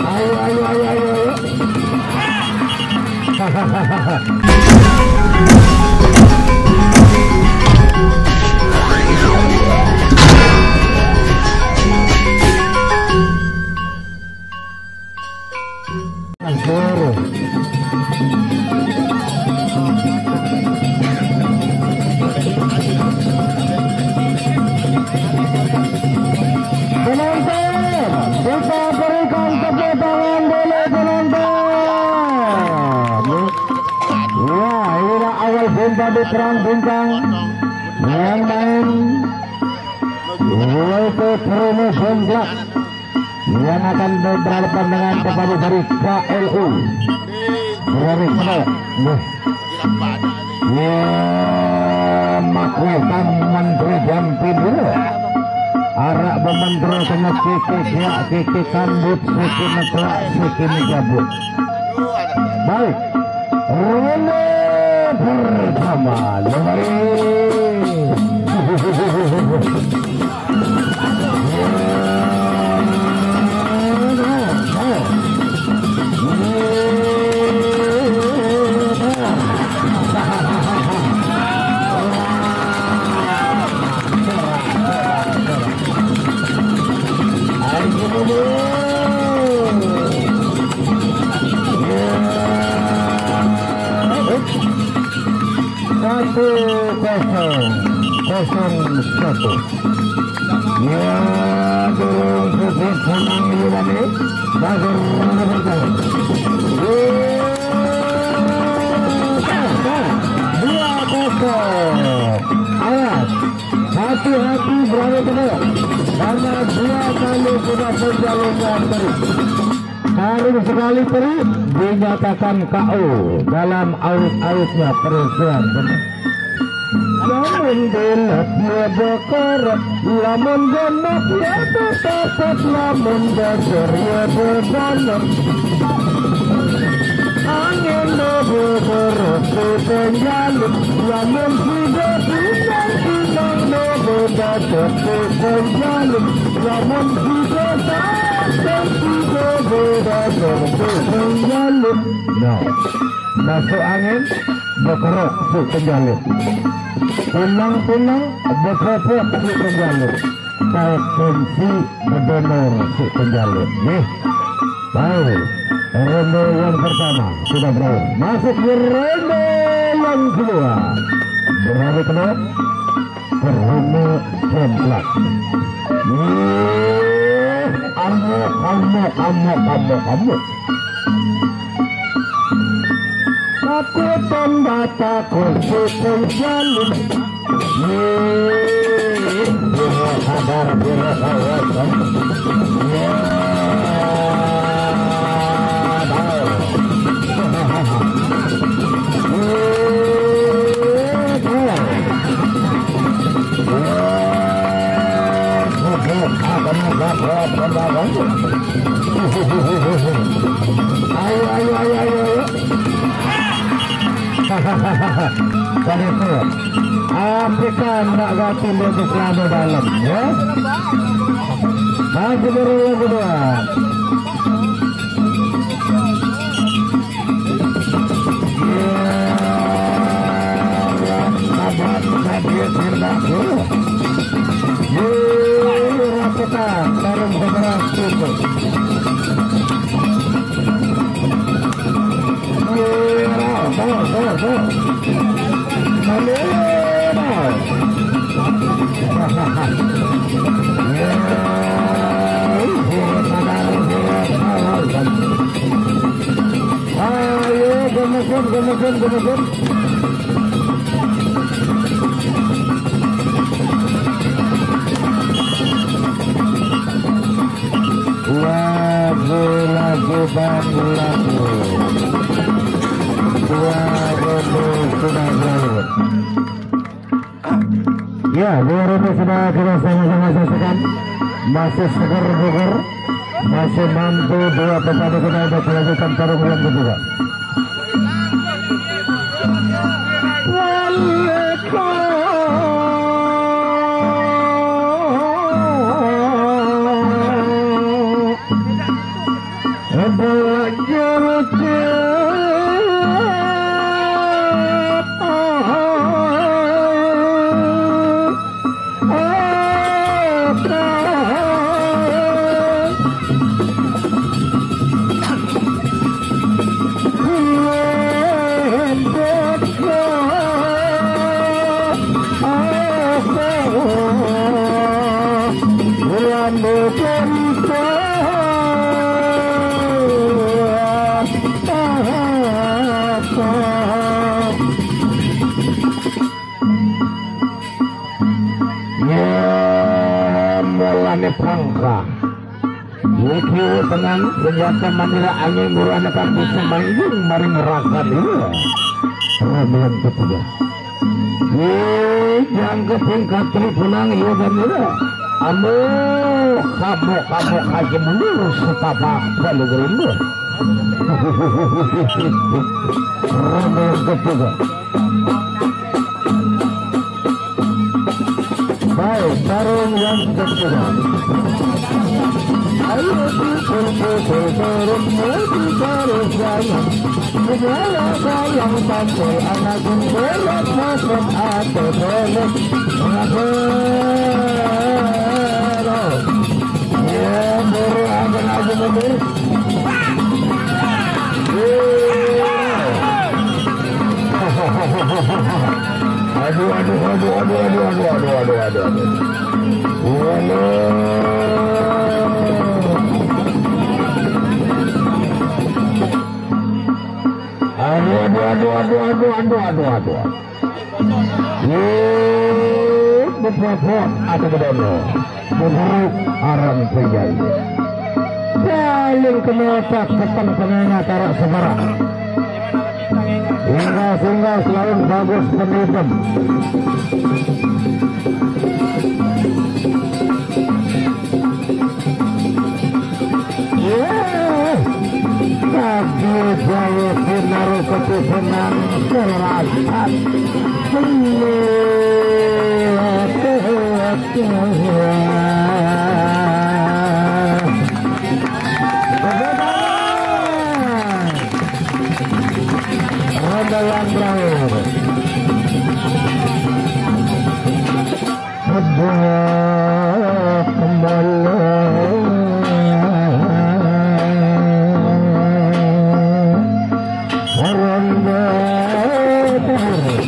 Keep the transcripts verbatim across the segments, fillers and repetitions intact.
Ayo, ayo, ayo, ayo, ayo. Suara. Penonton, kita berikan tepuk tangan dulu, penonton. Ya, inilah awal bomba di perang bintang yang main yaitu Promotion Club yang akan berhadapan dengan Pepadu dari K L U. Berani kena. Nih. Ya, makwetang menteri jampin dulu. Arak bementeri kena kiki kiak, kiki kambut, siki neklak, siki menjabut. Baik. Ronde pertama. Lari. Satu kosong, kosong satu. Ya, turun sedikit senang ini tadi. Bagus, bagus, bagus. Dua kosong. Awas, hati-hati berani kena. Karena dua kali sudah penjalurnya terus. Baru sekali tadi dinyatakan K O dalam aut-autnya perusuhan. Lamun delep ya bekerep, lamun genep ya tetepet, lamun dasar ya bebanep. Angin bebe berhenti penjalin, lamun sudah pinang-pinang bebe batuk penjalin, lamun sudah sampai sudah bebe batuk penjalin. No. Masuk angin, bekerok si penjalin. Pinang-pinang, bekerok si penjalin. Kau kunci bedonor si penjalin. Nih. Baik. Ronde yang pertama sudah berakhir. Masuk di ronde yang kedua. Berani kedua. Berani semplak. Nih. Amuk, amuk, amuk, amuk, amuk. Takut tanda takut si penjalin. Biro sadar, biro kawasan. Ya, tahu. Ya, tahu. Ya, sudah akan dapat pembantu. Ayo, ayo, ayo, ayo, ayo. Kan itu. Afrika ndak ganti baju selama dalam, ya. Masih baru yang kedua. Ya, sabar, sabar, sabar. Ya, rasakan, tarung sebelah situ. Ayo, gemesin, gemesin, gemesin. Lagu-lagu dan lagu. Dua ronde sudah berakhir. Ya, dua ronde sudah kita sama-sama saksikan. Masih seger bugar, masih mampu dua pepadu kita untuk melanjutkan tarung yang kedua. Ya, mulane pangka. Iki tenang, senjata manira angin murane kang bisa manjing maring raga dewa. Ramuan ketiga. Wih, jangkep ing katri pulang, iya, dan iya. Amo, kamu, kamu kaji mundur setapak balu gerindu. Ramuan ketiga. Baik, tarung yang ketiga. Ayo, pukul, pukul, tarung, maju, tarung, sayang. Segala sayang, tampil, anak, berat, masuk, atau, boleh. Mengapa? Ya, baru akan aku mundur. Aduh, aduh, aduh, aduh, aduh, aduh, aduh, aduh, aduh, aduh, aduh, aduh. Walah. Aduh, aduh, aduh, aduh, aduh, aduh, aduh, aduh, aduh. Ye, beberapa ada bedono. Beberapa orang terjadi. Paling kena otak petang penengah tarak sebarang. Hingga sehingga selalu bagus penelitian. Ye, kaki jaya sinaru ketusunan kerasan. Ronde yang terakhir. Sebuah kembali. Ronde terakhir.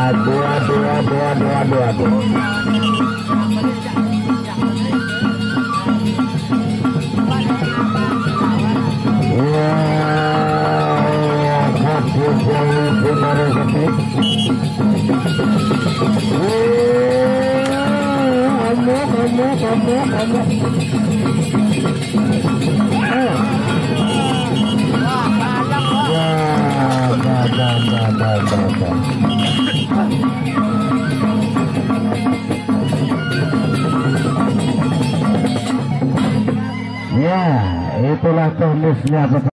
Aduh, aduh, aduh, aduh, aduh, aduh. Wah, kaki jauh benar, kaki. Wah, amuk, amuk, amuk, amuk. Ah. Wah, bah, bah, bah, bah, bah, bah. Ya, itulah teknisnya.